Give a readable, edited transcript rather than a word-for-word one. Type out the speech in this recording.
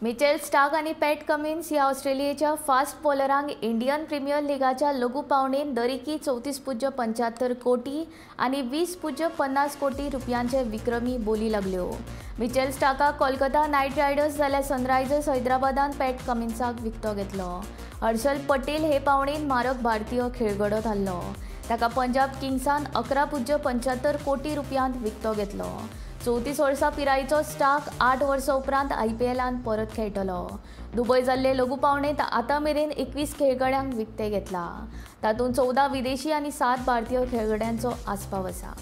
Mitchell Starc आनी pet Cummins ह्या ऑस्ट्रेलियेच्या fast बॉलरांक Indian premier लिगाच्या लघु पावणेन दरेकी 34.75 कोटी आनी 20.50 कोटी रुपयांचे विक्रमी बोली लागल्यो. मिचेल स्टार्काक कोलकाता नायट रायडर्स जाल्यार सनरायझर्स हैदराबादान पॅट कमिन्साक विकतो घेतलो. हर्षल पटेल हे पावणेन मारक भारतीय खेळगडो थारलो. ताका पंजाब किंग्सान 11.75 कोटी रुपयांत विकतो घेतलो. 34 वर्सां पिरायेचो स्टार्क 8 वर्सां उपरांत आयपीएलांत परत खेळटलो. दुबय जाल्ले लघु पावणेंत आतां मेरेन 21 खेळगड्यांक विकते घेतला. तातूंत 14 विदेशी आनी 7 भारतीय खेळगड्यांचो आस्पाव आसा.